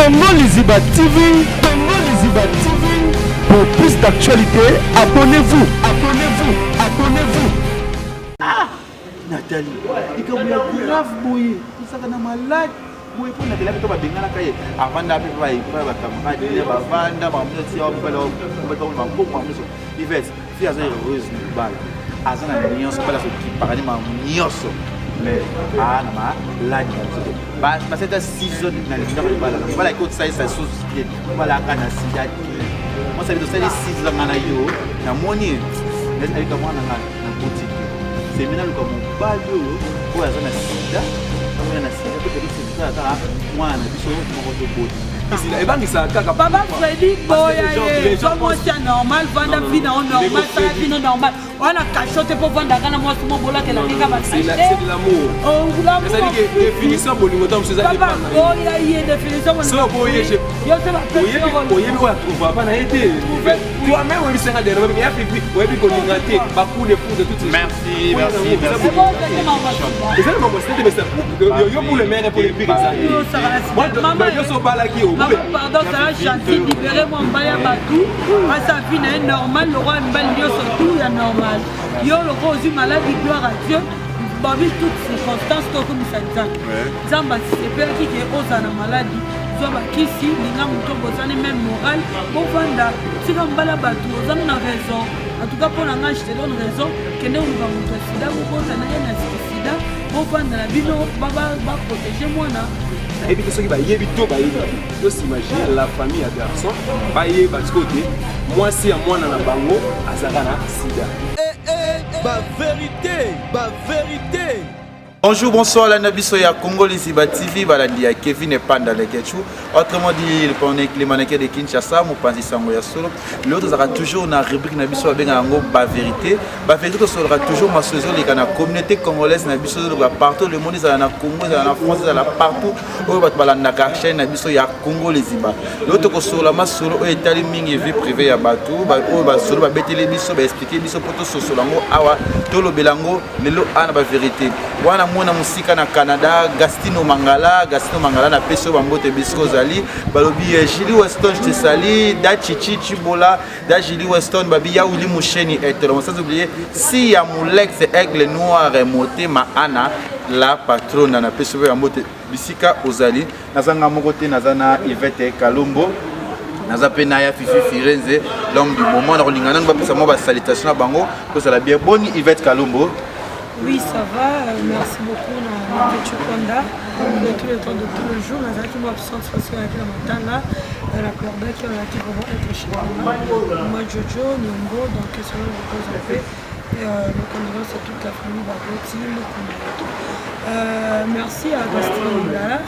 Congo Liziba TV, Congo Liziba TV. Pour plus d'actualités, abonnez-vous, abonnez-vous, abonnez-vous. Ah, Nathalie, likambo ya grave boye, osaka na malade boye mpo Nathalie ape to babenganaka ye avanda mpe epai bacamarade ye bavanda bamobali bambongo nyonso. Ivete fi aza heureuse na libala, aza na nyonso, mobali azokipaka ne makambo nyonso, mais aa na maladi na biso te. Baseta 6 ans na lindako libala, mobali aki osalisa susu te, mobali aka na sida te. Mwasi abi tosali 6 ans nga na yo, namoni ayika mwana nga na boti te, semi naluka mobali oyo oyo aza na sida, amona na sida to peut-être kaka mwana na biso moko toboti. Ebangisaka kaka. Papa Fredi, boya ye zwa mwasi ya normal, vanda vi na yo normal, sala vi no normal, wana kasho te mpo vandaka na mwasi mo bolakelaki kaka. Définition bolingo ntango mosusu eza boya ye définition. Oyebi oyo atrouva pa na ye te. Toi-même oyebisanga dernièrement ya Fifi, oyebi kolinga te, bacoup de foudre, toutes ces Merci, merci, merci. Eza na mambo sete, mais yo pour le meilleur, pour le pire, ezali nyonso obalaki. Pardon, zala gentil, libéré mwa mobali ya bato, asa vie na ye normal, lokwa mibali nyonso tout ya normal. Yo lokwa ozwi maladi, gloire à Dieu. Babi toute circonstance tokomisa Nzambe. Nzambe asepelaki ke ozala na maladi, zwa bakisi, linga moto bozani même moral, bovanda, tika mobali ya bato. Ozali na raison. En tout cas mpo na ngai, je te donne raison, kende koluka moto ya sida, bobota na ye na sida, bovanda na bino, baprotege mwana. Nayebi te soki bayebi to bayebi te. Tosimagine la famille ya garçon bayeba sikoyo te mwasi ya mwana na bango azalaka na sida. Ba vérité, ba vérité. Bonjour, bonsoir, la biso ya Congo Liziba TV, balandi ya Kevin Epanda Lekechu, autrement dit le mannequin de Kinshasa, mopanzi sango ya solo. L'autre sera toujours na rubrique na biso abenga yango ba vérité. Ba vérité tosolera toujours maso ezoleka na communauté congolaise na biso, ezoleka partout le monde, ezala na Congo, ezala na France, ezala partout oyo bato balandaka chaîne na biso ya Congo Liziba. Lelo tokosolola masolo oyo etali mingi vie privée ya bato oyo basolo babeteli biso, baexplike biso mpo tososola yango awa, tolobela yango lelo awa na bavérité wana. Mona mosika na Canada, Gastino Mangala, Gastino Mangala, napesi oyo bambote bisika ozali. Balobi Julie Weston, je te sali, da Chichi Chibola, da Julie Weston, babi ya Willi Musheni etelo, sans oublier si ya Mulex Aigle Noir, Motema Ana la patrona, napesi oyo bambote bisika ozali. Naza nga moko te, naza na Ivete Kalombo, naza mpe na ya Fifi Firenze, l'homme du moment. Nakolinga nanu bapesa mwa basalutation na bango, kozala bien. Boni Ivete Kalombo? Oui, ça va. Merci beaucoup, na Chukonda, de tout le temps, de tout le jour. Nazalaki moi absente parce que la matanga, la perdaki, on a vraiment être chez moi. Moi, Jojo, Nyombo, donc cela repose en paix. Et nos condoléances à toute la famille Baboti, merci à Gaston Mangala.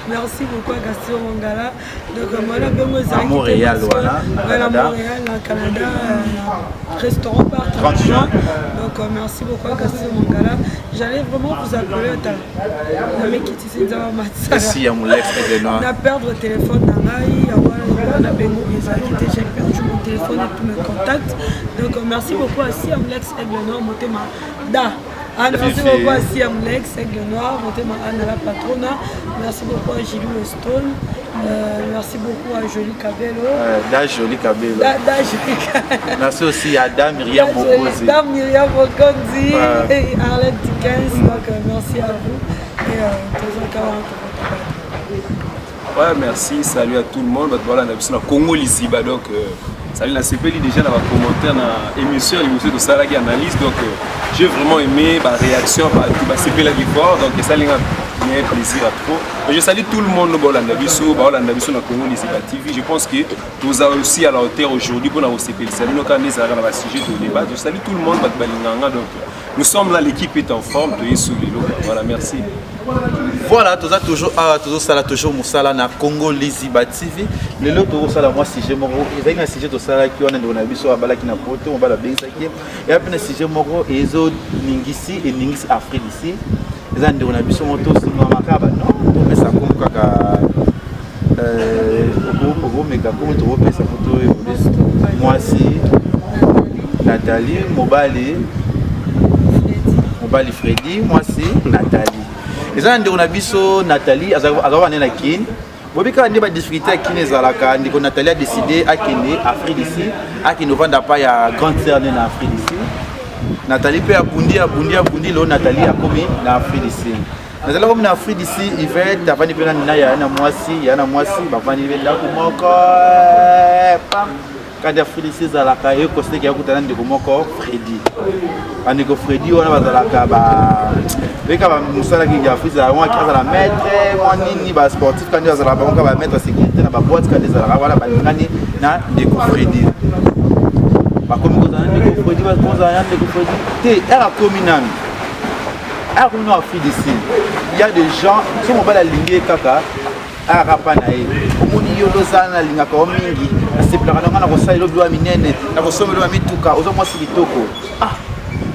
Merci beaucoup à Gaston Mangala. Donc, moi, là, ben, à Montréal, voilà. À Montréal, à Canada, restaurant par 30 juin. Donc, merci beaucoup à Gaston Mangala. J'allais vraiment vous appeler. Merci ya Molex Aigle Noir. Na perdre téléphone na ngai, na bengo ezalaki te. J'ai perdu mon téléphone et tous mes contacts. Donc merci beaucoup à Siam Lex Aigle Noir, motema da. Ah, merci beaucoup à Siam Lex Aigle Noir, motema Anna la patrona. Merci beaucoup à Julie Weston. Merci beaucoup à Jolie Cabello. Da Jolie Cabello. Da Jolie Cabello. Merci aussi à Dame Myriam Mokonzi. Dame Myriam Mokonzi et Arlette Dickens. Donc merci à vous. Et Ouais, merci, salut à tout le monde. Voilà, on a Congo Liziba, donc salut na sepeli déjà dans commentaire na émission, l'émission de Salaki analyse. Donc j'ai vraiment aimé ma réaction, bah, sepelaki fort, donc ça bien plaisir à trop. Et je salue tout le monde, bolanda biso, bolanda biso na Congo Liziba TV. Je pense que nous avons aussi à la hauteur aujourd'hui pour nous sepeli. Salut nos candidats na sujet de débat. Je salue tout le monde, balinganga, donc nous sommes là, l'équipe est en forme, tu es sous les Voilà, merci. Voilà, toza toujours awa, tozosala toujours mosala na Congo Liziba TV. Lelo tokosala mwa sujet moko ezalaki na sujet tosalaki wana, ndeko na biso abalaki na poto, mobali abengisaki ye. Eya mpe na sujet moko ezoningisi, eningisi Afrique ici. Eza ndeko na biso moko, tosungamaka ba non, topesa kombo kaka, okomeka kombo tokopesa foto oyo. Mwasi Nathalie, mobali Fredi, mwasi Nathalie. Eza na ndeko na biso Nathalie, azalaka wane na Kine. Bobi kaka nde ba difficulté ya kini ezalaka, ndeko Nathalie a décidé akende Afrique d'ici, akende ovanda pa ya grande sœur ne na Afrique d'ici. Nathalie mpe abundi abundi abundi lelo Nathalie akomi na Afrique d'ici. Nathalie akomi na Afrique d'ici, Yvette avandi mpe na ya na mwasi, ya na mwasi bavandi mpe ndako moko pam. Kati ya Afrique ezalaka ye koseki akutana ndeko moko Freddy. Bandeko Freddy wana bazalaka ba beka ba mosala kingi ya Afrique ezalaka mwa azala maître mwa nini ba sportif kandi bazalaka bango kaka ba maître sécurité na ba boîte kandi ezalaka wana balingani na ndeko Freddy. Bakomi kozala na ndeko Freddy bakozala na ndeko Freddy te ere akomi nanu akomi na Afrique du Sud. Il y a des gens so mobali alingi ye kaka Ayaka pa na ye omoni yo nde oza nalingaka yo mingi nasepelaka na ngai nakosalela yo biloko ya minene nakosombela yo ya mituka oza mwasi kitoko ah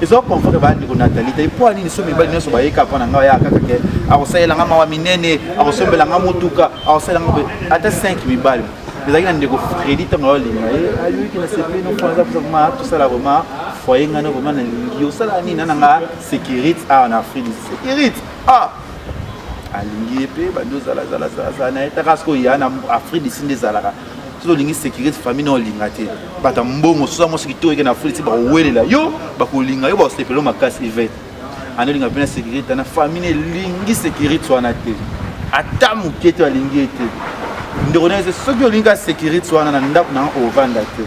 eza confort ba ndeko Nathalie te mpo nini so mibali nyonso bayeka mpo na ngai ayaka kaka ke akosalela ngai mawa minene akosombela ngai motuka akosalela ngai ata 5 mibali ezalaki na ndeko Fredi ntango aolinga ye ayoki na sepeli nofanza vraimen tosala vraimen foyer ngai no vraimen nalingi osala nini na nanga sécurité awa na Afrique sécurité ah alingi ye mpe bandi ozalazalazala na ye taka sikoyo ya na afrique du sud nde ezalaka soki olingi sécurité famille na olinga te bato ya mbongo soza mwasi kitoko eke na afrique du sud bakowelela yo bakolinga yo bakosepela yo makasi ivete ande olinga mpe na sécurité na famille na elingi sécurité wana te ata moke te alingi ye te ndeko na ye soki olingi ka sécurité wana na ndako na ovanda te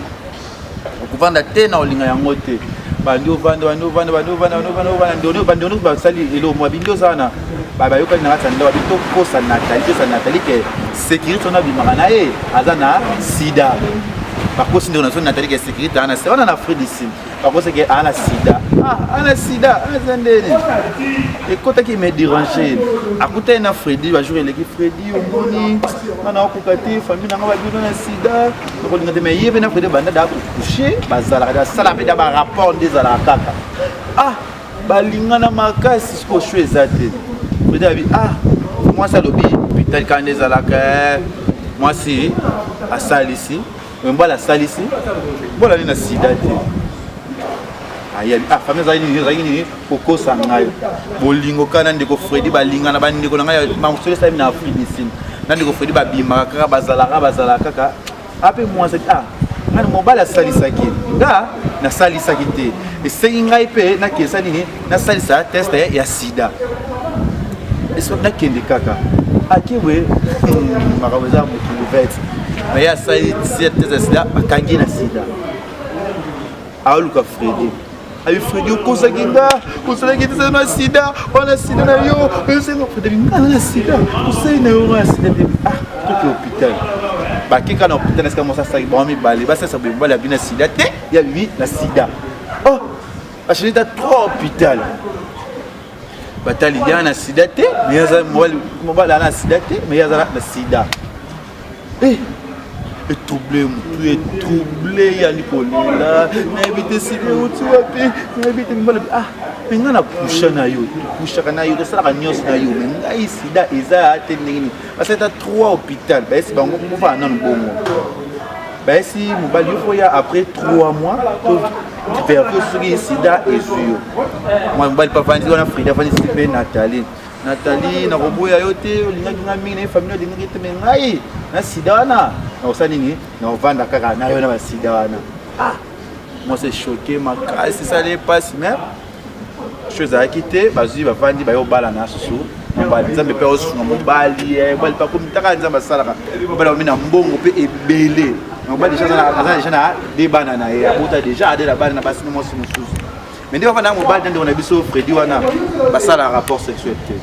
okovanda te na olinga yango te bandi ovanda bandi ovanda bandi ovanda bandi ovanda ovanda ndeko bandi ndeko basali eloko mwa bindi oza wana bayokani na kati ya ndako babi tokosa Nathalie tosa Nathalie ke sécurité wana abimaka na ye aza na sida bakosi ndeko na biso Nathalie ke sécurité aza na sida wana na Afrique du Sud bakosi ke aza na sida ah aza na sida aza ndeni ekotaki me déranger akutani na Freddy bajour eleki Freddy omoni nga naokoka te famille na nga babino na sida nakolinga te mais ye mpe na Freddy banda da kocouche bazalaka basala mpe da barapport nde ezalaka kaka ah balingana makasi sikoyo sho eza te Freddy abi ah mwasi alobi hôpital kaka nde ezalaka eh. mwasi asalisi mobali asalisi mobali ali na sida te ayebi ah famille ezalaki nini ezalaki nini kokosa ngai bolingo kaka na ndeko Fredi balingana bandeko na ngai masolo esalemi na Afrique du Sud na ndeko Fredi babimaka kaka bazalaka bazalaka kaka ape mwasi ah ngai mobali asalisaki nga nasalisaki te esengi ngai mpe nakesa nini nasalisa test ya sida nakende kaka akebwe hmm, makambo eza mokili vete naye asali test ya sida bakangi na sida aoluka Fredi ayi Fredi okosaki nga osalaki te na sida wana sida na yo oyosenga Fredi nga na sida osali na yo nga sida te ah toke hôpital bakeka na hôpital esika mwasi asalaki bango mibale basalisa boye mobali abi na sida te ye abimi na sida oh bachange ta trois hôpital batali ya na sida te mais aza mobali aza na sida te mais ye aza na sida Eh, etrouble motu etrouble yandi kolela nayebi te sida euti wapi nayebi te mibala ah me ngai napusha na yo topushaka na yo tosalaka nyonso na yo me ngai sida eza te ndenge nini basalita trois hôpital bayesi bango mofana nanu bongo bayesi mobali yo foya après trois mois to verifie soki sida ezwi yo mwa mobali mpe avandi wana frida avandisi mpe nathalie Nathalie nakoboya yo te olingaki ngai mingi na famille olingaki te me ngai na sida wana nakosala nini nakovanda kaka na yo na basida wana ah mwasi echoke makasi esali mpasi mais sho ezalaki te bazwi bavandi baye obalana susu mobali nzambe mpe osunga mobali eh, mobali mpe akomi taka nzambe asalaka mobali akomi na mbongo mpe ebele mobali deja aza deja na de bana na ye abota deja ade na bana na basi na mwasi mosusu mais nde bafanda mobali na ndeko na biso fredi wana basala rapport sexuel te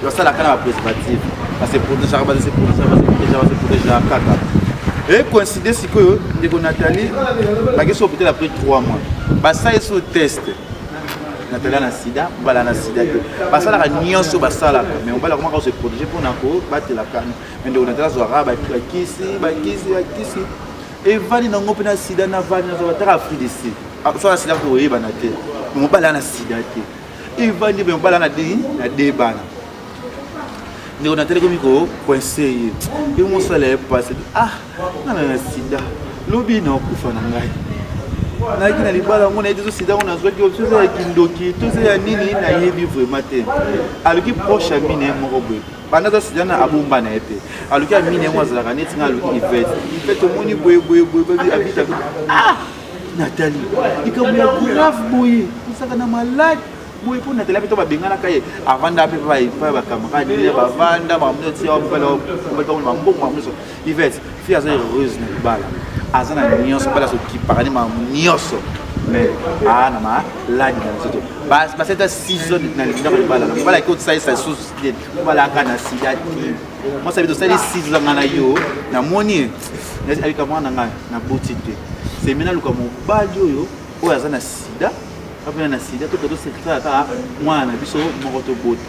basalaka na bapréservatif base protégeaka base protégeaka base protégeaka base protégeaka kaka e coïncide sikoyo ndeko nathalie bakesi hôpital après 3 mois basali so test nathalie na sida mobali na sida te basalaka nyonso basalaka mais mobali akomaka kose protéger mpona kobatelaka mais ndeko nathalie azwaka bakisi bakisi bakisi evandi nango mpe na sida navandi nazwaka taka afrique du sud Ah, so na sida koyebana te mobali ana sida te evandi mpe mobali ana de na de bana ndeko na telekomi ko coince ye ye mosala ye pasi ah nga na sida lobi na okufa na ngai Nayaki na libala yango, nayebi te sida yango nazwaki, oyo toza ya kindoki, toza ya nini, nayebi vraiment te. Aluki proche ami na ye moko boye, banda aza sida na abomba na ye mpe aluki ami na ye moko azalaka neti nga. Aluki Ivete. Ivete, omoni boye boye boye, babi abita, ah, Nathalie, likambo ya grave boye, ozalaka na malade boye. Mpo Nathalie mpe to babenganaka ye, avanda mpe pa bacamarade ne, bavanda makambo nyonso tia mobali mambongo, makambo nyonso. Ivete, fille aza heureuse na libala, aza na nyonso, mobali azokipaka ne makambo nyonso, mais aa na maladi na nzoto. Baseta 6 ans na ndako libala na mobali, aki osalisa lisusu te, mobali aka na sida te. Mwasi abi tosali 6 ans, nga na yo, namoni abika mwana na ngai, naboti te. Semi naluka mobali oyo aza na sida, apena na sida, toka tosekaka kaka mwana na biso moko tobota,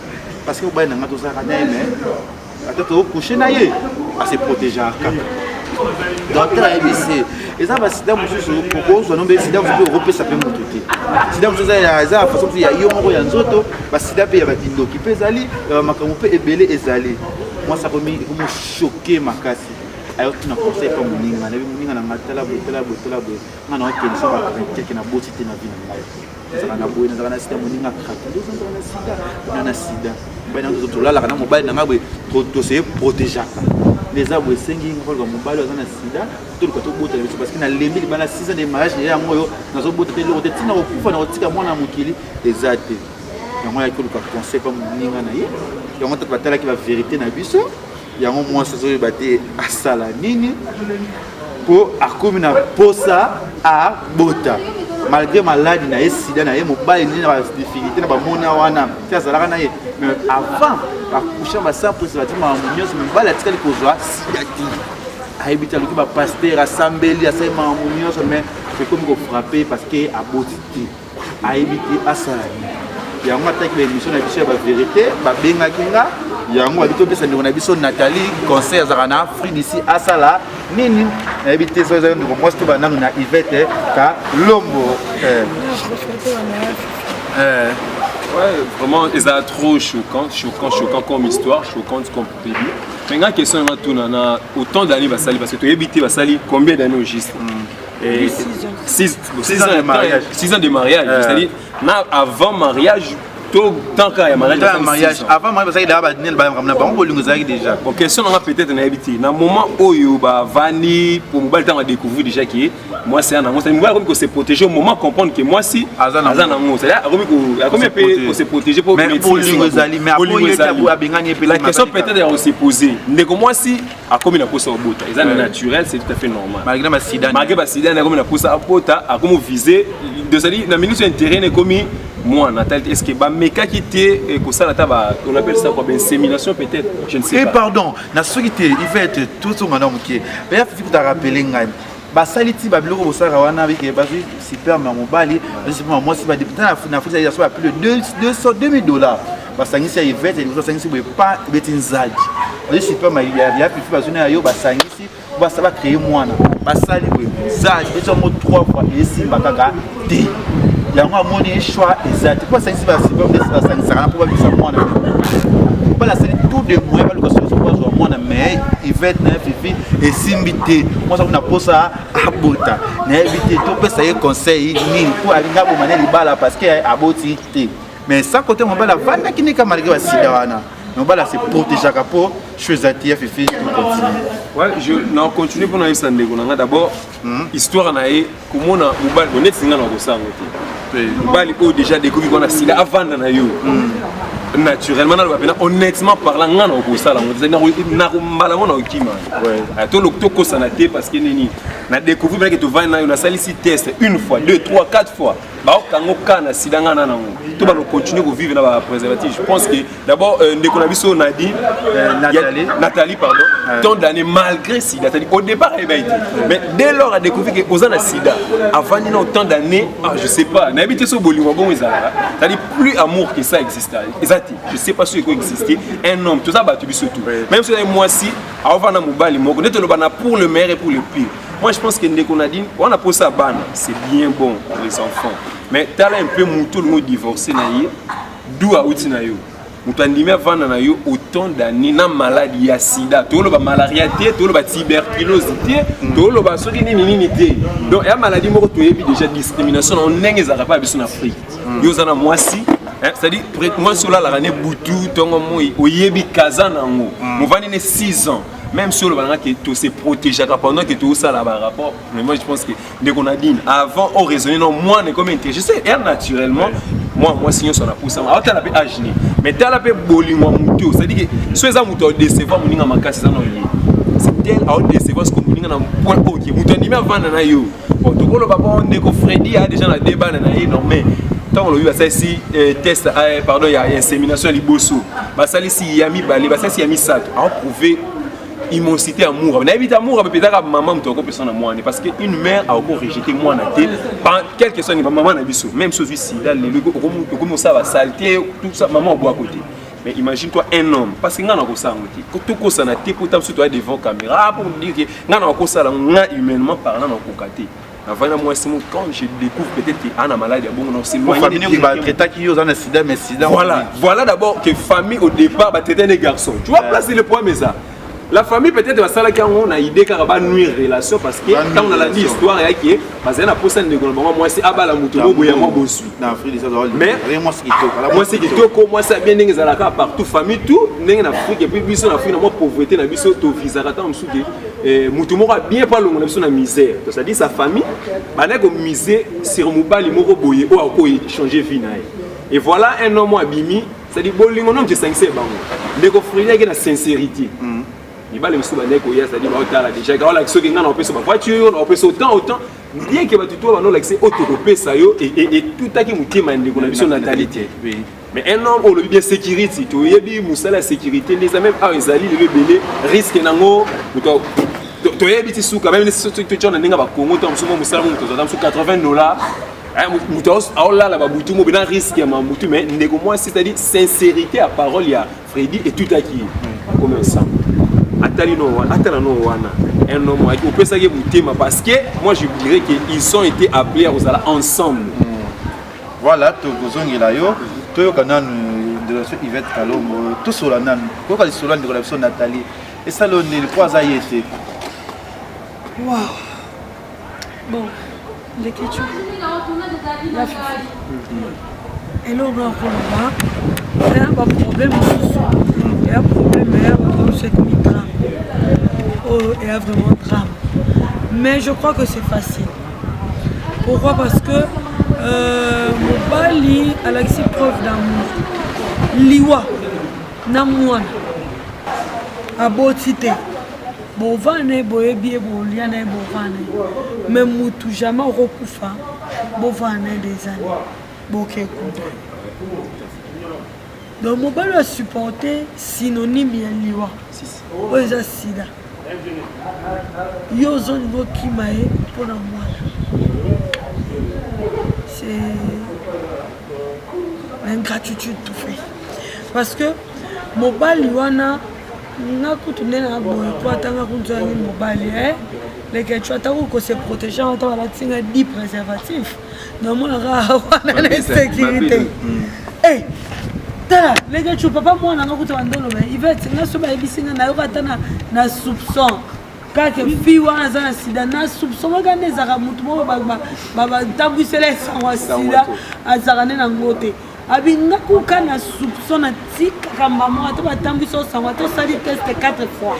parce que mobali na ngai tozalaka na ye, mais ata tokoucher na ye, ase protégeaka kaka. Docteur ayebi se eza basida mosusu okozwa no mpe sida mosusu okopesa mpe moto te. Sida mosusu eza ya façon mosusu ya yo moko ya nzoto, basida mpe ya bakindoki mpe ezali, ya bamakambo mpe ebele ezali. Mwasi akomi ekomi choqué makasi, ayotuna conseil mpa moninga. Nayebi moninga na ngai, tala boye, tala boye, tala boye, nga na okende so bakeke, naboti te na vie na ngai, nazalaka na boye, nazalaka na sida. Moninga krake, ozalaka na sida na sida, mobali na tolalaka na mobali na ngai boye, toseye protégeaka nde eza boye. Esengi nga koluka mobali oyo aza na sida, toluka tobota na biso, parce que nalembi libala, 6 ans de mariage ya yango oyo, nazobota te, eloko te, ntina kokufa na kotika mwana ya mokili eza te. Yango ayaki koluka conseil mpa moninga na ye. Yango tata batalaki bavérité na biso. Yango mwasi azoyeba te asala nini, mpo akomi na posa abota malgré maladi na ye, sida na ye. Mobali nini na badifficulté na bamona wana te, azalaka na ye, mais avant bacoucher basans préservatif, makambo nyonso, mobali atikali kozwa sida te. Ayebi te, aluki bapasteur, asambeli, asali makambo nyonso, mais ekomi kofrapper parce que aboti te. Ayebi te asala nini. Yango ataki baémission na biso ya bavérité, babengaki nga. Yango babi topesa ndeko na biso Nathalie conseil, azalaka na Afrique d'ici, asala nini. Nayebi te so ezali ndeko mwasi to bananu na Ivete Kalombo. Ouais, vraiment, c'est trop choquant, choquant, choquant comme histoire, choquante comme début. Mais la question est na autant d'années basali, parce que tu as évité basali combien d'années au juste? 6 ans de mariage. 6 ans de mariage, c'est-à-dire na avant mariage to tant qu'il y a mariage. Mariage, avant mariage, bazalaki daa banene, na bango bolingo ezalaki déjà. Bon, question nanga peut-être nayebi te, na moment oyo bavandi po mobali ntango adécouvrir déjà ke mwasi aza nango, c'est mobali akomi kose protéger au moment comprendre que mwasi aza nango, c'est-à-dire akomi mpe kose protéger po bolingo ezali, mais abengani ye. La question peut-être ya kose poser, ndeko mwasi akomi na posa obota, eza naturel, c'est tout à fait normal. Malgré basida. Malgré basida, akomi na posa abota, akomi viser, c'est-à-dire na minute intérêt ekomi mwana. Natali, est-ce que bamekaki te kosala ata ba, on appelle ça quoi, bainsémination peut-être, je ne sais Et pas. Pardon, na soki te Ivete, tozonga na moke peya Fifi kuta rappeler ngai, basali ti babiloko bosalaka wana, bike bazwi sperme ya mobali, bazwi sperme ya mwasi, badéputé na Afrique ya so ba plus de 200 2000 $, basangisi ya Ivete liboso, basangisi boye pa ebeti nzadi, bazwi sperme ya Fifi, bazwi na ya yo, basangisi, basa bacréer mwana. Basali boye, zadi beti yango trois fois, esimba kaka te. Yango amoni choix eza te, mpo basangisi basperme, basangisaka na mpo babisa mwana. Mobali asali tout de moyen, baluka solution mpo bazwa mwana, mais Ivete na Fifi esimbi te. Mwasi akoni na posa abota, nayebi te topesa ye conseil nini, mpo alingi aboma ne libala parce que aboti te. Mais sans côté mobali avandaki nika malgré basida wana, mobali ase protégeaka mpo choix eza te. Ya Fifi, continue. Ouais, je na continue mpona yebisa ndeko na nga d'abord histoire na ye. Komona mobali bo neti nga na kosango te, mobali oyo déjà découvrir kwana sida, avanda na yo naturellement, naloba mpena honnêtement parlant, nga na okosala yango mbala ngo na okima tokosana te, parce que nini, na découvrir mpenake tovandi na yo, nasalisi test une fois, deux, trois, quatre fois, baokango ka na sida, nga na nango to bano continuer kovivre na bapréservatif. Je pense que d'abord ndeko na biso Nadi, Nathalie. Nathalie, pardon, tant d'années malgré sida, c'est-à-dire au départ ayeba te, mais dès lors a découvert que oza na sida, avandi na autant d'années, ah, je sais pas, nayebi te so bolingo bongo ezalaka, c'est-à-dire plus amour que ça existe eza te. Je sais pas soki eko exister un homme, toza bato biso tout, même soki mwasi aovanda mobali moko nde toloba na pour le meilleur et pour le pire. Moi je pense que ndeko Nadine wana posa bana, c'est bien bon pour les enfants, mais tala un peu motu olingo divorcer na ye, d'où auti na yo. Moto andimi avanda na yo autant d'années na maladi ya sida, toloba malaria te, toloba tuberculose te, toloba soki nini nini te. Donc ya maladie moko toyebi déjà discrimination na ndenge ezalaka pa biso na Afrique. Yo oza na mwasi, c'est-à-dire mwasi olalaka ne butu ntongo moi, oyebi kaza nango, movandi ne 6 ans, même si olobaka ke tose protégeaka pendant que tozosala barapport. Mais moi, je pense que ndeko Nadine, avant oraisonner, non, mwana ekomi intelligent, c'est air naturellement. Moi, mwasi nyonso na pusama aotala mpe age ni, mais tala mpe bolingo ya motu, c'est-à-dire que so eza moto adécevoir moninga makasi, eza na ye, c'est tel aodécevoir siko moninga na point oke moto andimi avanda na yo. Bon, tokoloba bon, ndeko Fredi a déjà na de bana na ye. Non, mais ntango olobi basalisi test, pardon, ya insémination ya liboso, basalisi ya mibale, basalisi ya misato, aoprouve immensité amour. Nayebi te, amour apepetaka mama moto akopesa na mwana, parce que une mère ako rejeter mwana te, quel que soit ni bamama na biso. Même si ozwi sida lelo, okomi osala basaleté, tout ça, mama obwako te. Mais imagine toi un homme, parce que nga na kosala yango te, tokosana te, po ta biso toya devant caméra pour dire que nga na kosala, nga humainement parlant, nakoka te navandi na mwasi mo, quand je découvre peut-être que ana malade ya bongo, na famille batraitaki yo oza na sida, mais sida. Voilà, voilà, d'abord que famille au départ batraité des garçons, tu vois, place le problème eza la famille. Peut-être basalaki yango na idée kaka banuire relation, parce que ntango nalandi histoire eyaki ye, bazali na posa ndeko na bango mwasi abala moto mo boye, yango bozwi. Mais mwasi kitoko, mwasi abie, ndenge ezalaka partout, famille tout ndenge na Afrique. Et puis biso na Afrique, na mwa pauvreté na biso, tovisaka ntango mosusu ke motu moko abien mpo alongo na biso na misère. C'est-à-dire sa famille bandaki komiser sur mobali moko boye oyo akochanger vie na ye. Et voilà un homme abimi, c'est-à-dire bolingo no moto esangisa bango. Ndeko Fredi ayaki na sincérité. Mibale mosusu bandaki koya, c'est-à-dire baotala déjà kaolakisa soki ngai na opesa bavoiture, na opesa autant, autant, bien ke bato to banolakisa oyo tokopesa yo, etutaki motema ya ndeko na biso Nathalie te. Mais un homme olobi bien sécurité, toyebi mosala ya sécurité nde eza même awa, ezali lelo ebele risque nango, moto toyebi ti suka même totya na ndenge ya bakongo to mosusu, mosala mo moto ozwata mosusu 80 $, moto aolala babutu mo bena risque ya mabutu. Mais ndeko mwasi, c'est-à-dire sincérité ya parole ya Fredi etutaki ye, bakomi ensemble. Atali no wana, atala no wana, un homme ayaki opesaki motema, parce que moi, je dirais que ils ont été appelés à kozala ensemble. Voilà, tokozongela yo, toyoka nanu ndeko na biso Yvette Kalombo, tosola nanu, toyoka lisolo ya ndeko na biso Nathalie. Esala oyo nini mpo aza ye te? Wow. Bon, Lekechu, la fifi. Eloko nga koloba, eya baproblème mosusu, eya problème, eya baproblème mosusu ekomi drame. Oyo eya vraiment drame. Mais je crois que c'est facile. Pourquoi? Parce que mobali alakisi preuve d'amour. Liwa na mwana aboti te, bovanda ye, boyebi ye, bolia na ye, bovanda ye, mais mutu jamais okokufa, bovanda na ye des années, boke kuna. Donc mobali oyo asupporte synonyme ya liwa oyo eza sida, yo ozolinga okima ye mpona mwana, c'est l'ingratitude tout fait. Parce que mobali wana, nga kutu nde na boye po atanga kutu yangi mobali lekecu atako kose protéger, ata balatinga 10 préservatif, namonaka wana na insécurité. Tala lekecu, papa mwana nga kutu bandoloba Ivete, nga so bayebisi nga, nayoka ata na soupçon kaka fille wana aza na sida, na soupçon moko nde ezalaka motu moko batambwisela esango ya sida, azalaka nde nango te. Abi nga kuka na soupçon, natikaka mbamo, ata batambwisi osango, ata osali test 4 fois,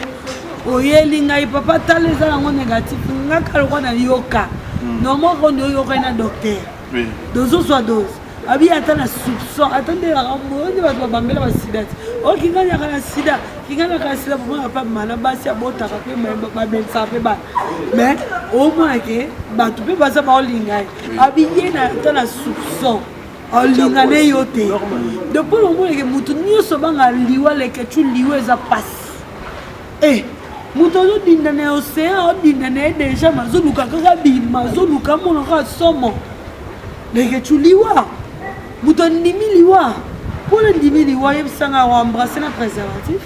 oyeli ngai papa, tala, eza yango négatif. Nga kaka lokwa nayoka normal ko nde oyokai na docteur, dozozwa dose. Abi ata na soupçon, ata nde elaka boyo nde bato babambela basida te. O kingani yaka na sida, kingani yaka na sida, bomona mpe mana basi abotaka mpe babelisaka mpe bana, mais omona ke bato mpe baza baolinga ye. Abi ye na ata na soupçon, olinga ne yo te. Donc mpo na omonake motu nyonso banga liwa, lekecu, liwa eza pasi. E moto azodinda na océan, aodinda na ye déjà, ma azoluka kaka bima, azoluka mona kaka somo. Lekecu, liwa, moto andimi liwa, mpona ndimi liwa, yebisanga oembrasse na préservatif?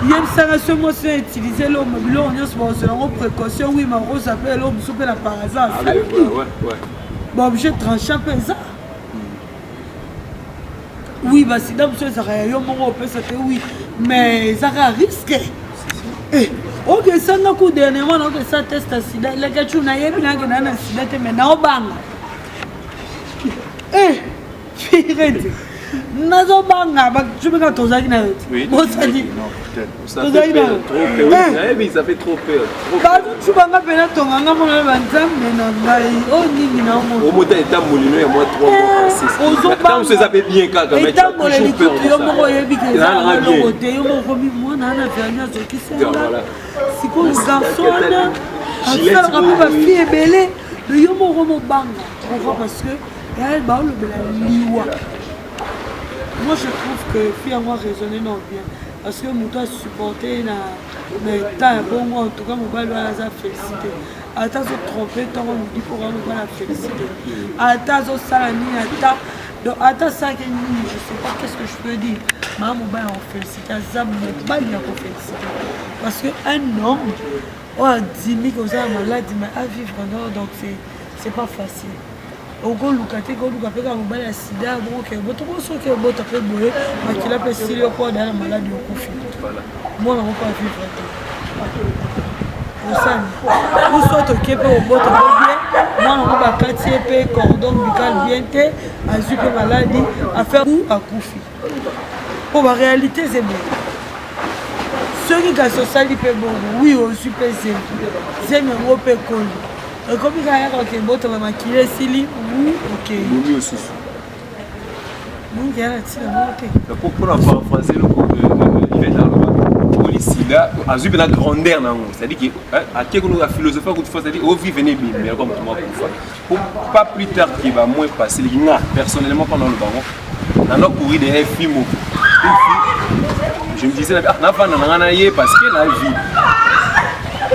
Yebisanga so mwasi oyo utilize eloko, biloko nyonso bakozela yango précaution. Wi, makozwa mpe eloko mosusu mpe na par hasard asaliki baobjet tranchant mpe eza. Oui, basida mosusu ezalaka ya yo moko opesa te, oui, mais ezaka risque. Eh, okesanga ku dernièrement naokesa test ya sida, lekacu nayebi nake naa na sida te, mais naobanga. Eh, firete nazobanga bacubika tozalaki na yo te, bosali tozalaki na yo. Bazocubanga mpena tonganga mona banzambe na ngai oyo nini. Naomota etamboli ya mwa 3. Eza mpe bien kaka. Etamboleli kutu yo moko oyebi ke eza eloko te. Yo moko okomi mwana na verni azokisanga. Sikoyo garçon wana asalaka mpe bafille ebele, yo moko mobanga. Pourquoi? Parce que baolobela liwa. Moi, je trouve que fille yango araisonné non bien, parce que moto asupporte na état ya bongo. En tout cas, mobali wana aza félicité. Ata azotrompe ntongo midi mpoka, mobali afélicité. Ata azosala nini, ata donc ata asalaki nini, je sais pas qu'est-ce que je peux dire. Maa mobali ya kofélicité, aza mobali ya kofélicité, parce que un homme oyo adimi kozala maladi mais avivre non, donc c'est pas facile. Okoluka te, koluka mpe kaka mobali ya sida bongo ke bota bo soki obota mpe boye, makila mpe esili yo mpo adala maladi, okufi, mwana moko avivre te, osani uso toke mpe obota mpe bien, mwana ngo bakati ye mpe cordon ombilical bien te, azwi mpe maladi affaire ou akufi. Mpo baréalité eza ebele. Soki kasi osali mpe bongo, wi, ozwi mpe zemi, zemi yango mpe ekoli, ekomi kaka yaka oke botama, makili esili, wu okei. Bomi osusu. Mingi ya na ntina moko te. Mpona paraphrase eloko Ivete aloba, oli sida azwi mpena grandeur na yango, c'est-à-dire que ake kono aphilosophie akuti fa, c'est-à-dire ovivre ne ebembe aloko moto moko akufa. Pas plus tard que bamois passé leki nga personnellement, mpona oloba yango, nano courir derrière fille moko, une fille. Je me disais, ah, navanda na nga na ye parce que na vie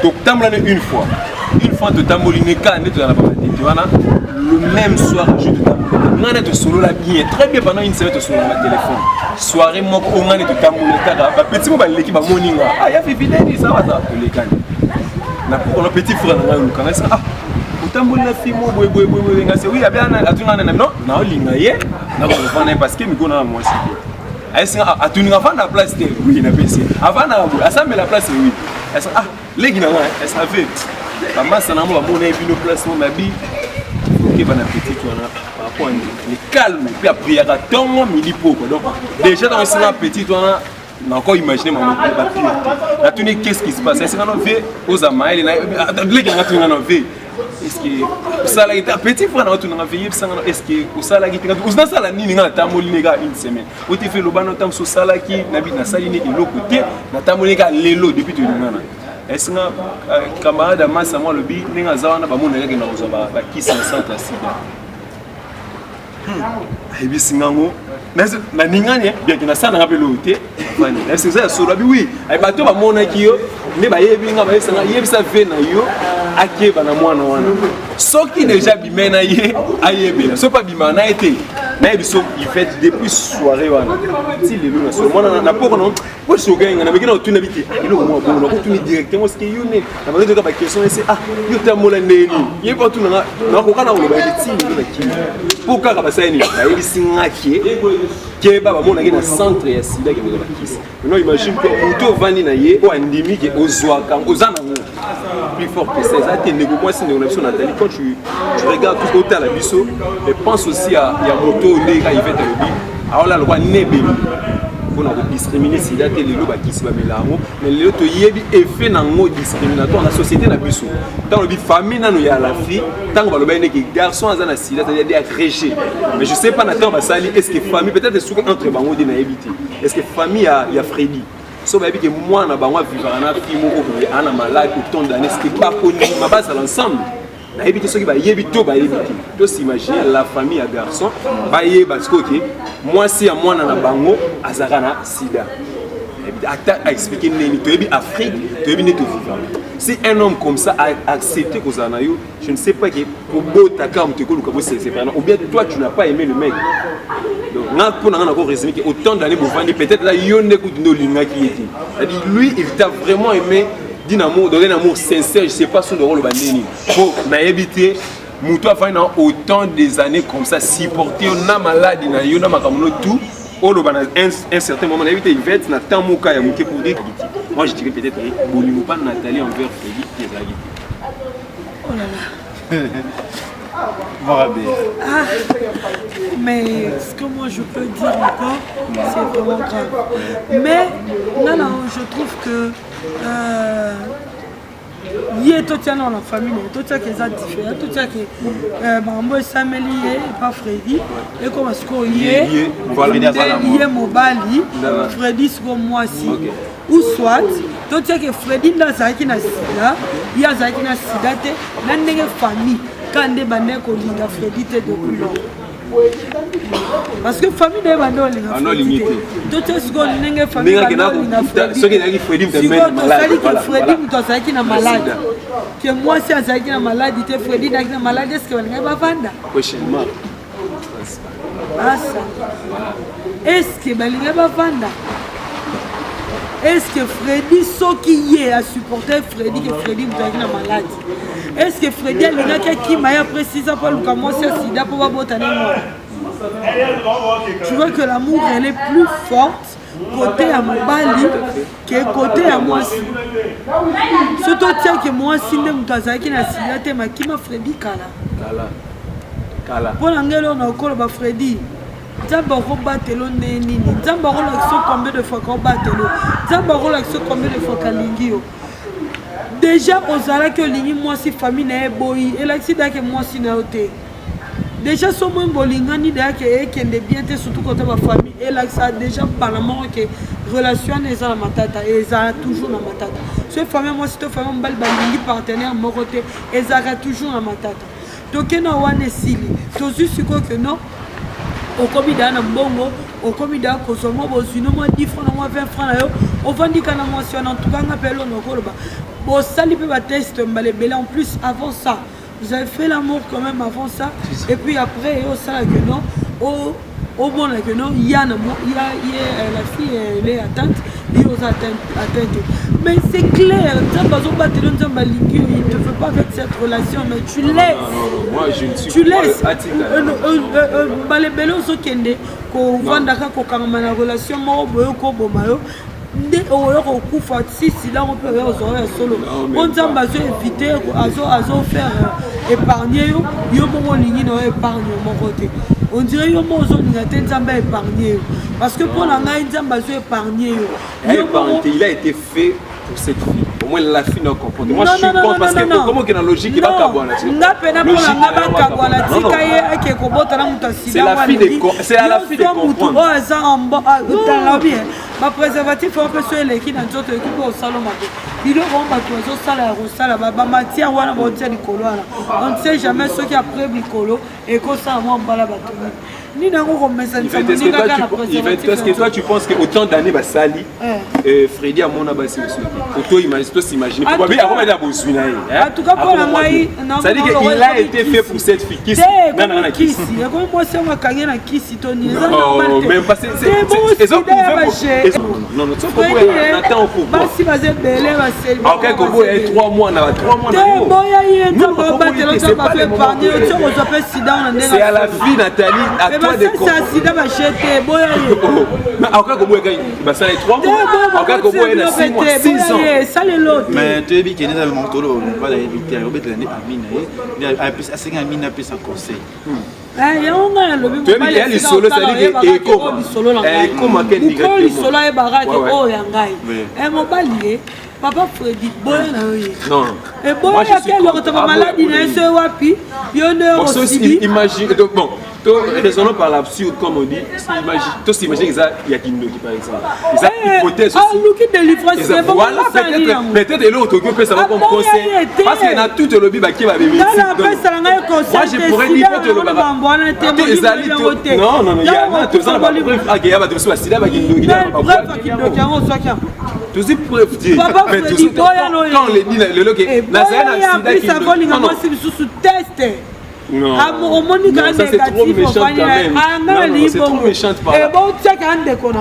totambola ne une fois, une fois totamboli ne kaka nde tozala na bamatete wana. Le même soir, je totambola nga nde tosolola bien, très bien, pendant une semaine tosolola na téléphone. Soirée moko oyo nga nde totambola kaka, bapeti mo baleki, bamoni nga, ah, ya Fifi neni, ça va, ça tolekani na pokona. Petit frère na ngai olukanga esa, ah, otamboli na fille mo boye boye boye boye. Nga se oui, abe atunga na non, naolinga ye, nakovanda ye parce que mikolo na mwasi te. Ayesinga, atuninga avanda place te, oui, napesi avanda boye, asambela place, oui. Esa, ah, leki na ngai esave bamasa na ngo bamona ye bino place mo mabi okeba na petite wana par rapport le calme mpe apriaka ntongo midi poko. Donc déjà ntango esinga petite wana, nako imagine mama bapire te. Natuni: qu'est-ce qui se passe? Esinga no vie oza mayele leki nanga tuninga no vie, est-ce que osalaki te? Petit frère na otunanga vie, yebisanga no, est-ce que osalaki te? Ozinasala nini? Nga natamboli ne kaka une semaine, ote fe loba no ntango so osalaki. Nabi nasali ne eloko te, natamboli kaka lelo depuis tolingana. Esinga camarade ya masa mo alobi ndenge aza wana, bamona kaka na kozwa bakisi na centre ya sida. Ayebisi ngango naningani, bien ke nasala nanga mpe eloko te. Nayebisi eza ya solo, abi oui, bato bamonaki yo nde bayebi nga, bayebisanga yebisa ve na yo akeba na mwana wana. Soki déjà abime na ye, ayebela. Soki mpe abimaka na ye te, nayebi so Ivete depuis soirée wana ti lelo na solo mwana na poko na bosogenga na meki na otuna bi te eloko mwa bongo, nakotuni directement ce que yo ne na bazotoka baquestion ese, ah, yo tambola ndenge nini? Ye mpo atunanga, nakoka na koloba ete ti lelo na kimi mpo kaka basali nini, bayebisi nga ke keba, bamonaki na centre ya sida ke kozwa bakisi. Maintenant, imagine toi, moto ovandi na ye oyo andimi ke ozwaka, oza nango, plus fort que ça eza te. Ndeko mwasi, ndeko na biso Nathalie, quand tu regardes tout, otala biso, mais pense aussi ya moto oyo ndenge kaka Ivete alobi, aola lokwa nebeli mpona kodiscrimine sida te. Lelo bakisi bamela yango, mais lelo toyebi effet nango discriminatoire na société na biso. Ntango lobi famille nano ya la fille, ntango balobaki ndeke garçon aza na sida, c'est-à-dire agrégé, mais je sais pas na ntango basali, est ce que famille peut-être soki entre bango nde nayebi te, est ce que famille ya Freddy so bayebi ke mwana bango avivaka na fille moko boye ana malade autant d'années, est ce que bakondima bazala ensemble? Nayebi te soki bayebi to bayebi te. Tosimagine la famille ya garçon bayeba sikoyo ke mwasi ya mwana na bango azalaka na sida, ata aexplike ndeni. Toyebi Afrique, toyebi nde tovivaka. Si un homme comme ça a accepté kozala na yo, je ne sais pas ke kobota kaka moto ekoluka bosesepana, ou bien toi, tu n'as pas aimé le mec. Donc nga, mpo na nga, nako résumer ke autant d'années bovandi, peut-être là yo nde kutu nde olingaki ye te, c'est-à-dire lui, il t'a vraiment aimé d'un amour, dans un amour sincère. Je sais pas so ndokoloba ndeni po nayebi te. Moto afandi na autant des années comme ça, supporter yo na maladi na yo na makambo no tout. Oloba na un certain moment, nayebi te Yvette na temps moka ya moke pour dire, moi je dirais peut-être bolingo pa Nathalie envers Freddy ezalaki te. Oh là là. Ah, mais ce que moi je peux dire encore, c'est vraiment grave. Mais là, là, je trouve que ye totia nao na famille na ye, totiaka eza différent, totiaka makambo esameli ye epa Fredi, ekoma sikoyo ye ye mobali, Fredi sikoyo mwasi, ou soit totiaka Fredi nde azalaki na sida, ye azalaki na sida te, na ndenge famille ka nde bandaki kolinga Fredi te depuis lors, parce que famille na ye bande olinga Fredi te. Totia sikoyo ndenge famille bande olinga Fredi, sikoyo tosali ke Fredi moto azalaki na maladi, ke mwasi azalaki na maladi te, Fredi azalaki na maladi, est-ce balingaki bavanda asa? Est-ce balingaki bavanda? Est-ce que Fredi, soki ye asupporte Fredi, ke Fredi moto azalaki na maladi, est-ce que Fredi alingaki akima ye après 6 ans mpo aluka mwasi ya sida mpo babota ne mwana? Tu vois que l'amour, elle est plus forte côté ya mobali ke côté ya mwasi. So totiake mwasi nde moto azalaki na sida te, makima Fredi kala. Mpo na ngai, eloko na okoloba, Fredi, Nzambe akobatela nde nini? Nzambe akolakisa combien de fois kaobatela? Nzambe akolakisa combien de fois kalingi yo? Déjà ozalaki olingi mwasi, famille na ye boyi, elakisi dake mwasi na yo te. Déjà so moi bolingani dayake ekende bien te, surtout côté bafamille, elakisa déjà mbala moko ke relation wana eza na matata, ezala toujours na matata. So famille mwasi to famille mobali balingi partenaire moko te, ezalaka toujours na matata. Tokenda wana, esili, tozwi sikoyo ke non, okomi daa na mbongo, okomi daa kozwa mwa bozwi no mwa 10 franc na mwa 20 franc na yo, ovandi ka na mwasi wana. En tout cas, nga mpe elongo okoloba, bosali mpe batest mbala ebele. En plus, avant ça, vous avez fait l'amour quand même avant ça. Et puis après osala que non, omona que non, ya na ya ye, la fille, elle est atteinte, ye oza atteinte. Mais c'est clair, Nzambe azobatela, Nzambe alingi yo, il ne te veut pas avec cette relation, mais tu laisses. Moi, je ne suis Tu laisses mbala ebele, ozokende kovandaka, kokangama na relation moko boye, okoboma yo nde oyo kokufa si silango mpe oyo ozwa ya solo, mpo Nzambe azo évite, azofaire épargne yo. Yo moko olingi na yo épargne moko te, on dirait yo moko ozolinga te Nzambe aépargne yo, parce que mpo na ngai, Nzambe azo épargne yo. Il a été fait pour cette fille. Au moins la fille n'a compris. Moi, je suis contre parce que comment qu'il y a la logique, il va kabwana. Nga pena mpona nga, bakabwana, tika ye ake kobota na moto. C'est la fille de, c'est à la fille de comprendre. Oyo aza tala bien, bapréservatif oyo mpe so eleki na nzoto, ekoki mpe osala mabe. Biloko oyo bato bazosala ya kosala bamatière wana, baotia likolo wana, on ne sait jamais soki après likolo ekosala mwa mbala bato nini nini yango komesanisa moninga kaka na préservatif. Est-ce que toi, tu penses que autant d'années basali, Freddy amona basi mosusu te? Tos'imagine akoma bozwi na ye. En tout cas, mpo na ngai, c'est-à-dire que il a été fait pour cette fille. Kisi na kisi, ekomi mwasi yango akangi na kisi to nini, eza normal. Te. Basi baza ebele. Baseli 3 mois na 3 mois. Te, boya ye, Nzambe obatela, Nzambe azo épargne yo, ti okozwa mpe sida wana ndenge. C'est à la fille Nathalie, à toi de comprendre. Sida bashe te, boya ye. Akoka koboya basala 3 mois, akoka koboya na 6 mois, 6 ans. Esalelo te. Mais toyebi ke nde motolo mobali ayebi te, obetela nde ami na ye, nde asengi ami na apesa conseil. Yango ngai nalobi. Lisolo lisolo ayebaka ke oyo ya ngai mobali ye, papa Fredi, boya na yo ye, eboyaki elokotaka maladi na ye so wapi, yo nde osibi. Imagine donc, bon, to raisonnons par l'absurde, comme on dit, imagine, to s'imagine eza ya kindoki par exemple, eza hypothèse. Aluki délivrance. Voilà, peut-être eloko tokoki opesa comme conseil, parce que na tout olobi bakie babemi. Apesala ngai conseil. Je pourrais dire po tolobaka mambo wana te. Ezali, non, non, non, ya toza na bapreuve ake ya bato mosusu basida bakindoki. Preuve ya kindoki yango ozwaki yango? Tozwi preuve te. Papa Fredi, boya no. Quand le dit lelo ke nazali na sida, akolinga mwasi lisusu teste, omoni kaka négatif, ofandi anga na libongo, ebotiaka ndeko na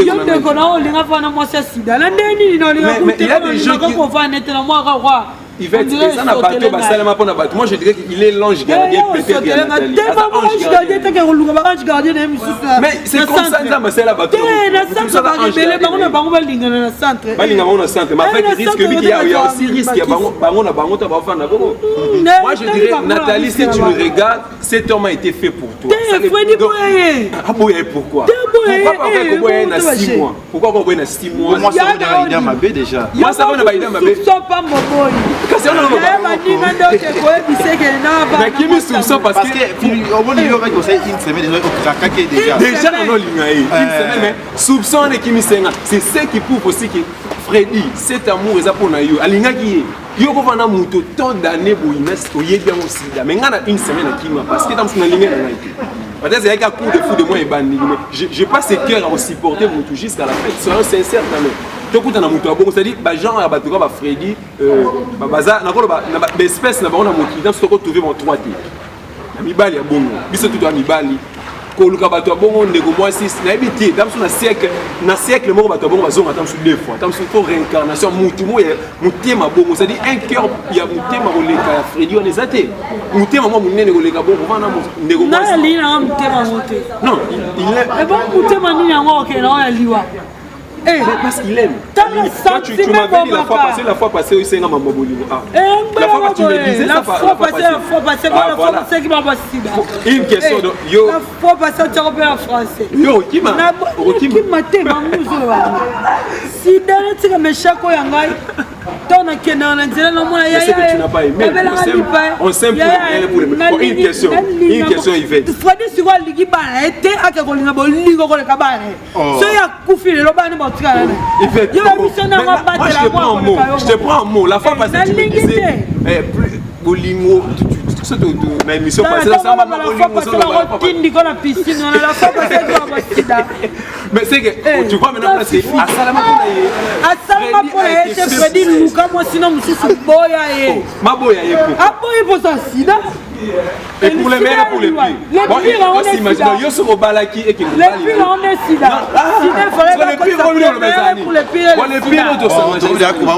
yo, ndeko na olinga fana mwasi ya sida na ndenge nini? Na olinga kuteolinga kofanda nete na mwaka kwa. Yvette, eza na bato basalema mpo na bato. Moi, je dirais qu'il est l'ange gardien peut-être ya Nathalie. Ange gardien teke koluka ba ange gardien na ye misusu. Mais c'est comme ça Nzambe asala bato. Te na centre barebele bango na bango balingana na centre. Balinga bango na centre. Mais avec risque il y a aussi risque ya bango bango na bango ta bafanda bongo. Moi, je dirais, Nathalie, si tu nous regardes, cet homme a été fait pour toi. Te Freddy boye. Ah boye pourquoi? Pourquoi pas koboye na 6 mois? Pourquoi koboye na 6 mois? Moi, ça va idée mabe déjà. Moi, ça va na idée mabe. Soupçon pas moboyi. Kasi on a baninga nde oke koyebisa eke na nakimi soupçon parce que omoni yo kaki osali une semaine déjà okrakaki déjà. Déjà nano olinga ye une semaine, mais soupçon wana ekimisenga. C'est ce qui prouve aussi que Freddy, cet amour eza mpona yo, alingaki ye. Yo kovanda moto tant d'année boye, oyebi yango sida, mais ngai na une semaine akima parce que ntango nalingi na ngai te. Peut-être ezalaki à coup de fou de moi ebandeli, mais j'ai pas ce cœur à supporter moto jusqu'à la fin. Soyons sincères quand même. Tokutana moto ya bongo, c'est-à-dire bagenre ya bato ka bafredi baza nakoloba na baespèce na bango na mokili ntanso tokotrouve bango trois te na mibali ya bongo. Biso tutu ya mibali koluka bato ya bongo, ndeko mwasi, nayebi te. Ta mosusu na siècle moko bato ya bongo bazonga ta mosusu deux fois. Ta mosusu fo réincarnation. Mutu mo ya motema bongo, c'est-à-dire un cœur ya motema koleka ya Fredi wana eza te. Motema mwa monene koleka bongo kovanda ndeko mwasi. Alingi nanga motema ngo te. Non, il est ebon motema nini yango okende nango ya liwa? Eh, parce qu'il aime. Toi, tu m'avais dit la fois passée, la fois passée, c'est un maman bolingo. Ah. La fois passée, tu me disais ça. La fois passée, la fois passée, la fois passée, qui m'a sida. Une question, donc, yo. La fois passée, tu as en français. Yo, qui m'a. Qui m'a te mamuzo. Sida netika meshako ya ngai. To nakendaka na nzela namona. On s'aime pour le. Une question, une question, Yvette. Fredi sikoyo alingi bana ye te, ake kolinga bolingo koleka bana ye. Soki akufi lelo, bana batikala na yo biso nango. Abatela. Je te prends un mot. La fois passée, tu me disais bolingo na émission passée, ça va bolingo tindiko na piscine wana. La fois passée basida. Mais c'est que tu vois maintenant, c'est asalama mpona ye. Asalama mpona ye te. Fredi, luka mwasi na mosusu, boya ye. Maboya ye? Aboyi mposa sida. Et pour les meilleurs, pour les pires. Les pires, on est sida. Yo soki obalaki eke. Les pires, on est sida. Sida, fallait pas pour les pires. Les pires.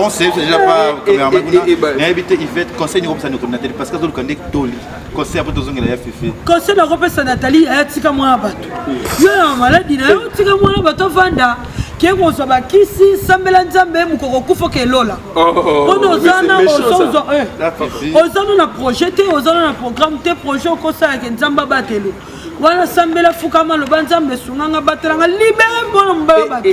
On sait déjà pas cameraman kuna nayebi te. Yvette, conseil nini kopesa ndeko Nathalie? Parce que azoluka nde toli conseil apo tozongela ya Fefe. Conseil nakopesa Nathalie: aya, tika mwana bato. Yo na maladi na yo, tika mwana bato ovanda ke kozwa bakisi, sambela Nzambe. Mokoko kufa oke elola mpona ozana na projet te, ozana na programme te. Projet okosalaka, Nzambe abatelo wana. Sambela, fukama, loba: "Nzambe, esunganga, batelanga, libere mwana mobala bato,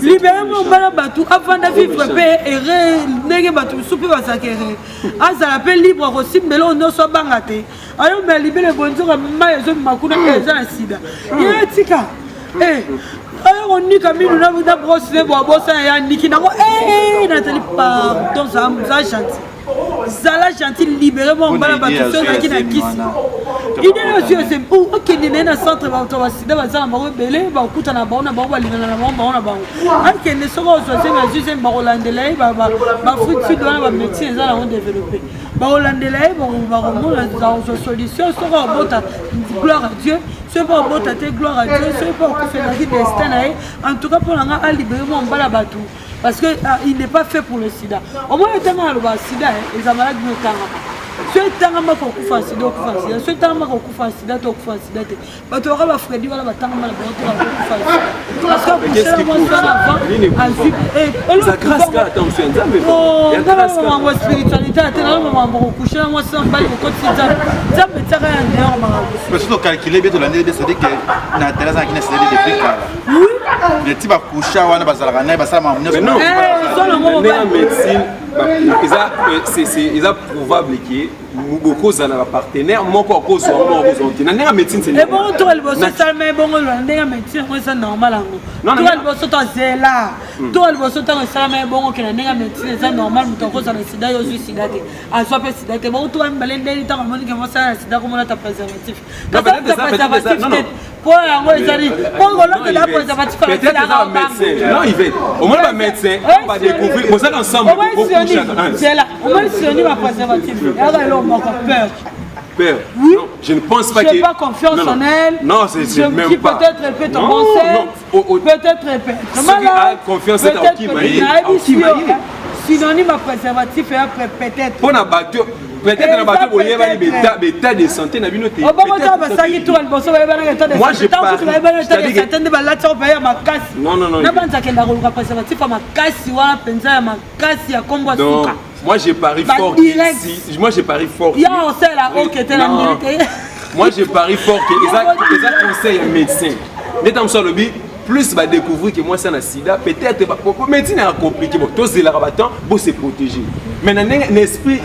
libere mobala bato, avanda vivre mpe ere ndenge bato mosusu mpe bazalaka ere, azala mpe libre akosimbela oyo nyonso, abanga te ayomela libele boye." Nzoka mai ezobima kuna, eza na sida. Ye tika ayo konika minu na brosse ne bo abosana ya niki nango. Nathalie, pardon, za gentil, zala gentil, libere mwa mobala bato. So ozalaki na kisi, idée na ozwi ose okende na ye na centre. Bato basida baza na bango ebele, bakutana na bango na bango, balingana na bango, bango na bango. Akende, soki ozwa zemi, azwi zemi, bakolandela ye. Baafrique Sud wana bamédecine eza nango développé, bakolandela ye, bakomona kozwa solution. Soki abota, gloire à Dieu. Soki mpo abota te, gloire à Dieu. Soki mpo akufa, ezalaki destin na ye. En tout cas, mpo na nga, alibere mwa mobala bato parce que il n'est pas fait pour le sida. Omoni etanga aloba sida eza maladi no etangama. So etangama kokufa sida, okufa sida. So etangama kokufa sida te, okufa sida te. Bato baka bafredi wana batangama na bango te, bakokufa sida parce que akushela mwasi wana avant azwi makambo ya spiritualité ate nano makambo kokushela mwasi na mobali kokotisi Nzambe. Nzambe etiaka ya dehors makambo. Parce que tocalcule bien, tolandeli bien, c'est-à-dire que Nathalie azalaki na sida depuis kala. Neti bakusha wana bazalaka naye, basala makambo nyonso. Médecine eza prouvable ke bokozala na bapartenaire, moko akozwa, moko akozwa te na ndenge ya médecine. Ebongo toka liboso esalama, ebongo na ndenge ya médecine yango eza normal. Yango toka liboso, tozela toka liboso ntango esalama, ebongo ke na ndenge ya médecine eza normal, moto akozala na sida, yo ozwi sida te, azwa mpe sida te. Bongo toka mibale ndeni ntango amoni ke mosala na sida, komona ta préservatif, préservatif te, mpo yango ezali mpo kolotela préservatif. Non, Yvette, omoni bamédecin badécouvrir bozali ensemble. Zela, omoni sioni bapréservatif yaka eloko moko peur. Peur. Oui. Non, je ne pense pas que. J'ai pas confiance non, non. en elle. Non, c'est Je même dis pas. Peut-être elle peut tomber enceinte. Non, Peut-être elle peut être malade. Celui a confiance peut-être. Synonyme ya préservatif ya peut-être. Mpo na bato, peut-être na bato boyebani baétat de santé na bino te. Obongo ntango basalaki tour ya liboso, bayebanaka état de santé. Ntango kutu bayebana état de santé nde balati yango mpe ya makasi. Non, non, non. Na banza akenda koluka préservatif ya makasi wana mpenza, ya makasi ya kombo ya suka. Moi, j'ai pari fort. Si, moi, j'ai pari fort. Ya osela oke te na ndimi te. Moi, j'ai pari fort que eza conseil ya médecin. Nde ntango mosusu alobi plus badécouvrir que mwasi na sida, peut-être médecine ya compliqué. Bon, tozelaka batemps bo se protéger, mais na ndenge na esprit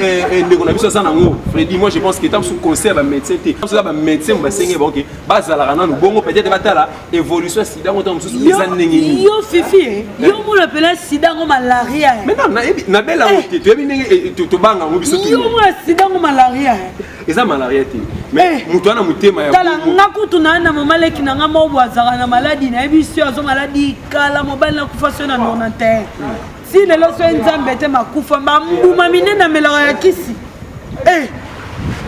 ndeko na biso aza nango, Fredi, moi je pense que ntango mosusu conseil ya bamédecin te, mosusu eza bamédecin basenge bango ke bazalaka nanu bongo, peut-être batala évolution ya sida ngo ntango mosusu eza ndenge nini. Yo Fifi, yo mona mpena sida ngo malaria. Mais non, nabela yango te, toyebi ndenge tobanga yango biso. Yo mona sida ngo malaria. Eza malaria te, mais moto wana motema ya Tala, nga kutu na mama leki na nga moko azalaka na maladi. Nayebi so azo maladi kala. Mobali nakufa so na 91, si lelo so ye Nzambe te makufa. Bambuma minene amelaka ya kisi.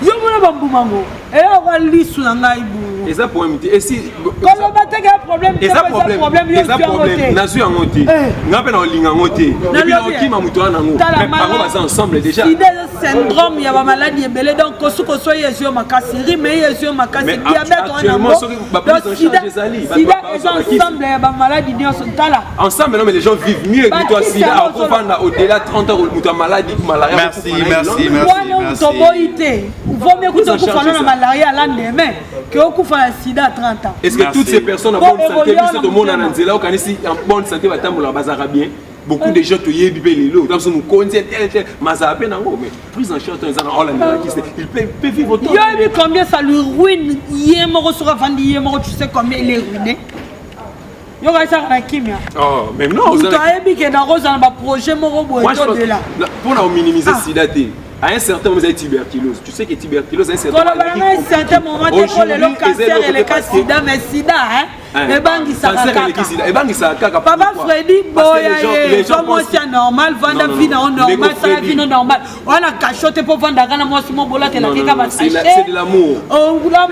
Yo mona bambuma ngo eyokwa lisu na ngai bu. Eza problème te esi. Koloba teke ya problème te. Eza problème. Yo Eza problème, nazwi yango te, nga mpe na olinga yango te, et puis naokima moto wana yango, mais bango baza ensemble déjà. Sida eza syndrome ya bamaladi ebele. Donc kosukosu oyo ezwi yo makasi, rhume eyo ezwi yo makasi, diabète wana yango. Sida eza ensemble ya bamaladi nyonso. Tala. Ensemble, non, mais les gens vivent mieux. Moto ya sida akovanda au-delà 30 ans, moto ya maladie, malaria. Merci, merci, merci. Wana toboyi te. Vaut mieux kuta okufa na malaria lendemain ke okufa na sida à 30 ans. Est-ce que toutes ces personnes en bonne santé, biso tomona na nzela, okanisi en bonne santé batambolaka, bazalaka bien? Beaucoup de gens toyebi mpe lelo, ta biso mokonzi tel tel mazala mpe nango, mais prise en charge eza na olandelaki, il peut vivre autant. Yo yebi combien ça lui ruine ye moko soki avandi ye moko? Tu sais combien il est ruiné? Yo kaisaka na kimia. Oh, mais non. Moto ayebi ke nakozala na baprojet moko boye todela. Mpona ominimiser sida te, à un certain moment, vous avez tuberculose. Tu sais que tuberculose, à un certain moment. À un certain moment, tu sais le cancer et le cas sida, mais sida, hein, ebangisaka kaka. Ebangisaka kaka. Papa Fredi, boya ye, so mwasi ya normal, vanda vie na yo normal, sala vie no normal. Wana kasho te mpo vandaka na mwasi mo bolatelaki kaka basachet. C'est de l'amour.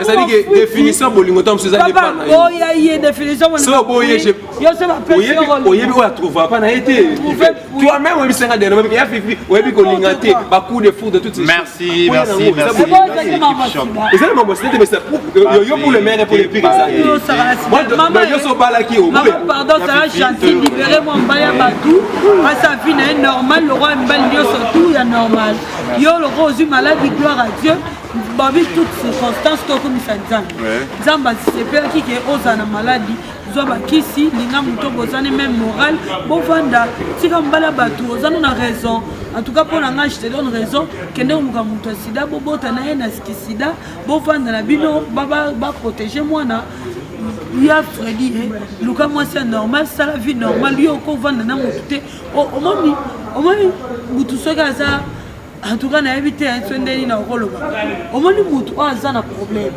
C'est-à-dire que définition bolingo ntango mosusu eza Papa, boya ye définition. So boye Yo se bapesi. Oyebi oyo atrouva pa na ye te. Toi-même oyebi senga dernièrement ya Fifi, oyebi kolinga te, bacoup de foudre, toutes ces Merci, merci, merci. Eza na mambo te, mais ça yo pour le meilleur, pour le pire, eza nyonso obalaki. Pardon, ça gentil, libéré mwa mobali ya bato, asa vie na ye normal, le roi mibali nyonso tout ya normal. Yo loko ozwi maladi, gloire à Dieu. Babi toute circonstance tokomisa Nzambe. Nzambe asepelaki ke ozala na maladi. Zwa bakisi, linga moto, bozani même moral, bovanda, tika mobali ya bato. Oza no na raison. En tout cas, mpo na ngai, je te donne raison. Kende koluka moto ya sida, bobota na ye na sida, bovanda na bino, baprotege mwana ya Fredi. Luka mwasi ya normal, sala vie normal. Yo okovanda na motu te. Omoni, omoni motu soki aza, en tout cas nayebi te so ndeni na okoloba. Omoni motu oyo aza na problème,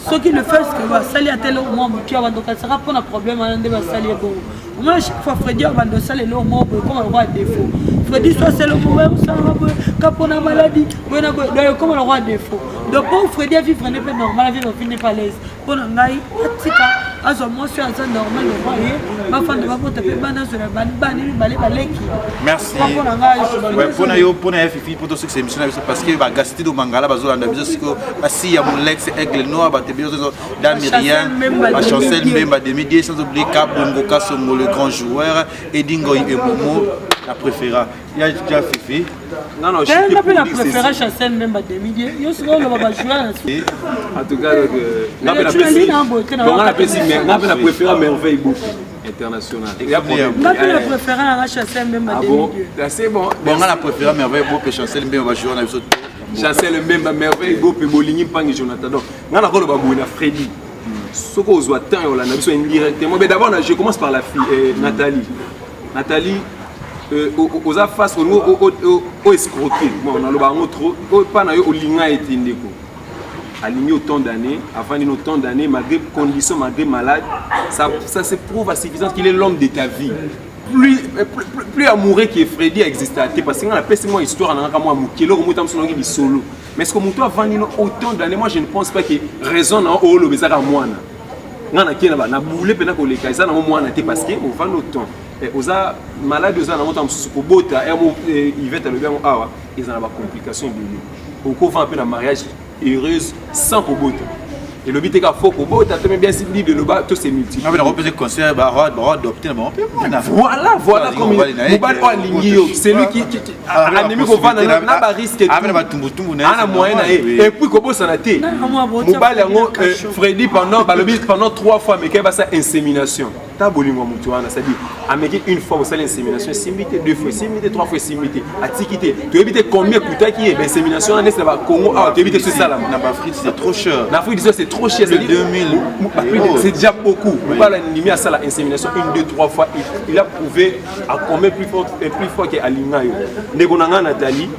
soki le fait que basali ata eloko mwa moke, abandokanisaka mpona problème wana nde basali ye bongo. Omona, chaque fois Fredi abanda osala eloko moko boye, ekoma lokola défaut. Fredi so asala eloko boye, osalaka boye ka mpona maladi boye na boye, donc ekoma lokola défaut. Donc mpo Fredi avivre nde mpe normal, avivre vi nde pas l'aise. Mpo na ngai, atika, azwa mwasi oyo aza normal lokwa ye, bafanda, babota mpe bana, azwela bana mibale baleki. Merci. Mpo na ngai. Mpona yo, mpona ya Fifi, mpo tosukisa émission na biso, parce que bagasiti do mangala bazolanda biso sikoyo, basi ya Molex, Aigle Noir, bato ebele ozo da Miriam, Bachancel Mbemba, demi sans oublier Kabongo Kasongo, le grand joueur Edingoy Emomo, la préféra ya ya Fifi. Non, non. Nga mpe na préféré Chancel Mbemba demidie. Yo sikoyo oloba bajoueur. En tout cas, donc nga mpe napesi, bon, nga napesi, nga mpe na préféré Merveille Beaucoup international. Nga mpe na préféré nanga Chancel Mbemba. Ah bon, c'est bon. Bon, nga na préféré Merveille Bope, Chancel Mbemba, bajoueur na biso. Chancel Mbemba, Merveille Bope, bolingi mpangi Jonathan. Donc nga nakoloba boye na Freddy, soki ozwa temps ya olanda biso indirectement, mais d'abord je commence par la fille, Nathalie. Nathalie, oza face olingi oescroquer. Bon, naloba yango trop oyo mpa na yo olinga ete ndeko alingi autant d'années, avandi autant d'années malgré condition, malgré malade, ça se prouve à suffisance qu'il est l'homme de ta vie. Plus, plus, plus amoureux que Freddy existe te, parce que nga napesi mwa histoire na ngaka mwa moke, eloko mota mosu nangi lisolo. Mais ce que moto avandi no autant d'années, moi je ne pense pas que raison na oyo oloba ezaka mwana. Nga nakie na bule mpena koleka, eza nango mwana te, parce que ovandi autant. Oza malade, oza nango, ntango mosusu kobota. Ivete alobi yango awa, eza na bacomplication ebele. Okovanda mpe na mariage heureuse sans kobota. Elobi te ka fo kobota to bien si Bible eloba to se multiplier. Conseil, baadopte na bango mpe mwana. Voilà, comme mobali oyo alingi yo, c'est lui qui andimi kovanda na barisque, ana moyen na ye. Et puis kobosana te, mobali yango Fredi, pendant balobi pendant trois fois ameki basala insémination. Ta bolingo ya motu wana, c'est-à-dire ameki une fois, bosali insémination, esimbi te, deux fois esimbi te, trois fois esimbi te, atiki te. Toyebi te combien ekutaki ye bainsémination wana. Neti na bacongo awa, toyebi te so esalama. Na baafrique, c'est trop cher. Na Afrique du Sud, c'est trop cher. C'est 2000. C'est déjà beaucoup. Mobali andimi asala insémination une, deux, trois fois, il a prouvé à combien plus fort et plus fort ke alinga yo. Ndeko na ngai Nathalie,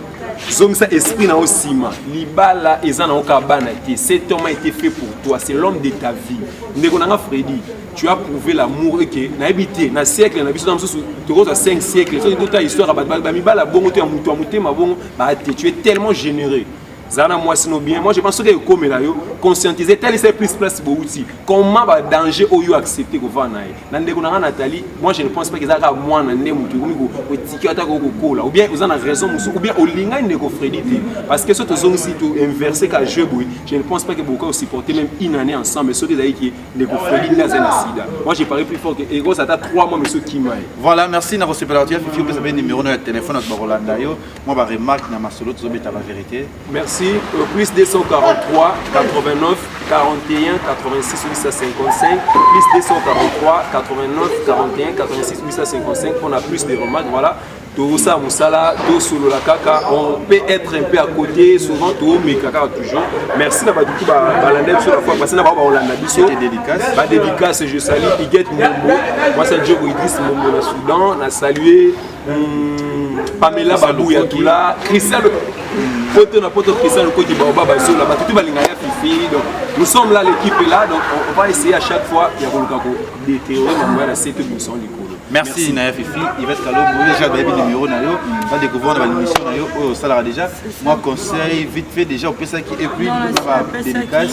zongisa esprit na yo nsima. Libala eza na yo kaka bana te. Cet homme a été fait pour toi, c'est l'homme de ta vie. Ndeko na nga Fredi, tu as prouvé l'amour et que nayebi te na siècle na biso na mosusu tokozwa 5 siècle soki tota histoire ya bamibala bongo to ya moto ya motema bongo baate. Tu es tellement généreux, zala na mwasi no bien. Moi, je pense soki ekomela yo, conscientiser, talisa plus place bouti, comment badanger oyo accepter kovanda na ye. Na ndeko na nga Nathalie, moi, je ne pense pas eza kaka mwana nde motu ekomi kotiki ata kokola, ou bien oza na raison mosusu, ou bien olingai ndeko Fredi te. Parce que soki tozongisi, to inverse ka jeu boye, je ne pense pas que bokoka osupporter même une année ensemble soki ezalaki ndeko Fredi nde azali na sida. Moi, j'ai parlé plus fort que ekoza ata 3 mois, mais okima ye. Voilà, merci na kosepela. Tia Fifi, opesa mpe numéro na ya telefone, bato bakolanda yo, mwa baremarque na masolo tozobeta, bavérité. Merci. Plus 243 89 41 86 855, plus 243 89 41 86 855 pour la plus de remarques. Voilà. Tosala mosala, tosolola kaka. On peut être un peu à côté souvent, tomeka kaka toujours. Merci na bato tu balanda biso la fois parce na bao baolanda biso. Badédicace, je salue Iget Mombo, mwasi ya Diogo Idris Mombo na Soudan, na salue Pamela Babouya Tula, Christian poto na poto, Christian Lokoti, Baoba Bazola, bato tu balinga ya Fifi. Donc nous sommes là, l'équipe est là, donc on va essayer à chaque fois ya koluka ko détériorer mambo ya na se to biso likolo. Merci na ya Fifi. Yvette Kalombo, déjà bayebi numéro na yo, badécouvrir na baémission na yo oyo osalaka. Déjà moi, conseil vite fait déjà opesaki et puis badédicace.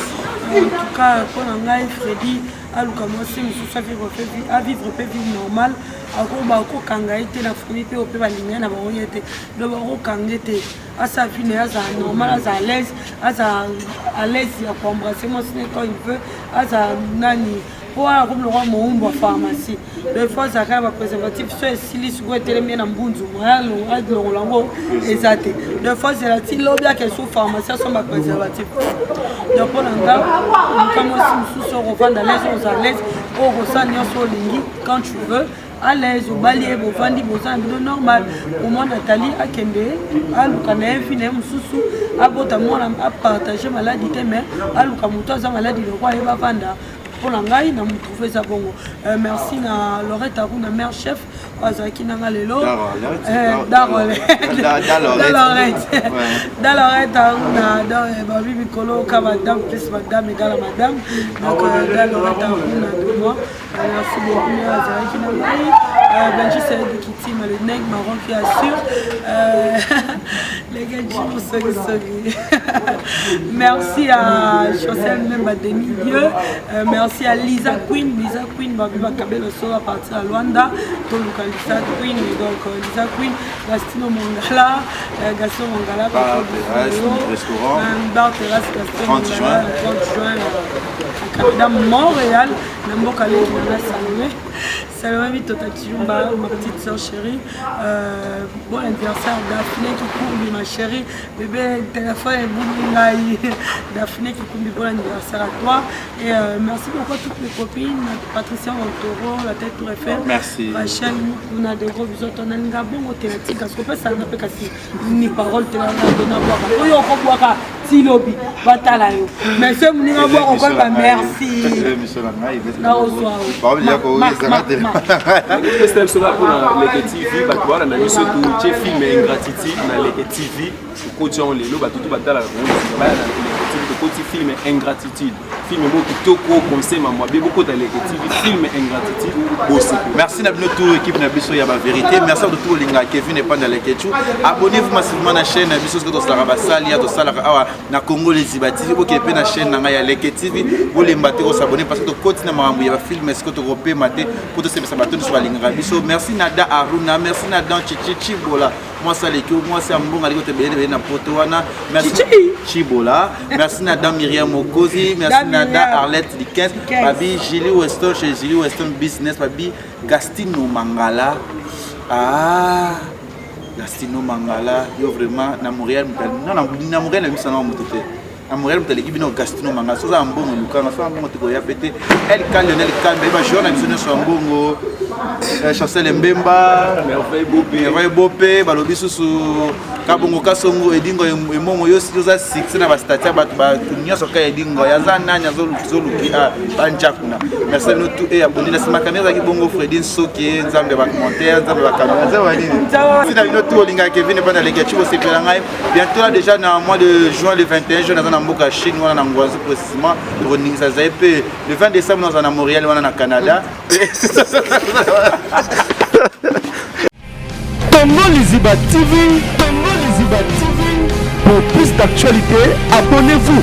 En tout cas, mpo na ngai, Fredi aluka mwasi mosusu, avivre mpe vie normale. Bakokanga ye te na famille mpe oyo mpe balinga ye na bango ye te. Donc bakokanga ye te, asala vie na ye, azala normal, azala à l'aise, azala à l'aise ya koembrasser mwasi ne quand il veut. Azala nani mpo wana komi lokwa mowumbu ya pharmacie. Donc il faut azalaka na bapréservatif. So esili sikoyo, etelemi ye na mbunzu, alongola yango eza te. Donc faut azela ti lobi ake so pharmacie asomba préservatif. Donc mpo na nga, luka mwasi mosusu, okovanda à l'aise, ozala à l'aise, oyo kosala nyonso olingi quand tu veux, à l'aise. Obali ye, bovandi, boza na bino normal. Omoi Nathalie akende aluka na ye vie na ye mosusu, abota mwana, apartage maladi te, mais aluka moto aza maladi lokwa ye, bavanda. Mpo na ngai, na motrouve eza bongo. Merci na Lorette Aruna, mare chef oyo azalaki nanga lelo, Dalorette Aruna. Donc babi mikolo ka madame plus madame égale madame. Donc Dalorette Aruna de moi, merci beaucoup. Azalaki na ngai Benji Saidi Kitima, le nègre marron qui assure les gars. Sogi sogi, merci à Chancel Memba Demi Dieu, merci à Lisa Queen, Lisa Queen babi bakabelo so à partir à Luanda, toluka Lisa Queen. Donc Lisa Queen, Gastino Mongala, Gaston Mongala. Bar restaurant. Bar terrasse Gaston Mongala, 30 juin à Canada, Montréal, na mboka leki nanga Salomé, Salomé Bitota Tshilumba, ma petite soeur chérie. Bon anniversaire Daphné Kikumbi, ma chérie, bébé, téléphone ebungi ngai. Daphné Kikumbi, bon anniversaire à toi et merci beaucoup à toutes mes copines, Patricia Montoro, la tête Tour Eiffel. Merci. Rachel Mukuna, de gros bisous. Tonalinga bongo te, natika kopesanga mpe kasi ni parole te. Nanga dona bwaka oyo okobwaka ti lobi, batala yo, mais so moninga bwaka okoyeba. Merci. Nakozwa. Biso kaka mpona Leke TV, bato balanda biso. Totie film ya Ingratitude na Leke TV, tokoti yango lelo. Bato to batalaka kongo baya na Leke TV, tokoti film ya Ingratitude. Film moko kitoko, conseil mamwa be bokota Leke TV, film ingratitude bosepela. Merci na bino tout équipe na biso ya ba vérité. Merci à tout olinga Kevin et Panda Leketchou. Abonnez-vous massivement na chaîne na biso soki tosalaka basali ya tosalaka awa na Congo Liziba TV boke pe na chaîne na ngai ya Leke TV bolemba te kosabonner parce que tokoti na makambo ya ba film sikoyo tokopema te po tosepesa bato nyonso balingaka biso. Merci na Da Aruna, merci na Dan Chichi Chibola. Mwasi aleki mwasi ya mbongo aleki kote ebele ebele na poto wana. Merci Chibola. Merci na Dan Myriam Mokozi, merci na Dan Arlette Likens, babi Julie Weston chez Julie Weston Business, babi Gastino Mangala. Ah Gastino Mangala, yo vraiment na Montréal, non na Montréal na biso na moto te. Na Montréal moto aleki bino Gastino Mangala, soza ya mbongo lukanga, soza mbongo tokoya pe te. El Ka Lionel Kambe, ba joueur na biso nyonso ya mbongo. Chancel Mbemba, Merveille Bopé, Merveille Bopé, balobi susu Kabongo Kasongo, Edingo Emongo, yo oza succès na ba statut ya bato bato nyonso kaka Edingo, yaza nani azoluki banja kuna. Merci à nous tous et abonné na sima caméra ezalaki bongo Freddy Nsoki, Nzambe ba commentaire, Nzambe ba caméra, Nzambe ba nini. Si na bino tout olingaka Kevin Epanda Leke Tchibo sepela ngai. Bientôt là déjà na mois de juin le 21 juin naza na mboka Chine wana na Ngwazu précisément, tokoningisa zai pe le 20 décembre naza na Montréal wana na Canada. Congo Liziba TV, Congo Liziba TV. Pour plus d'actualités, abonnez-vous.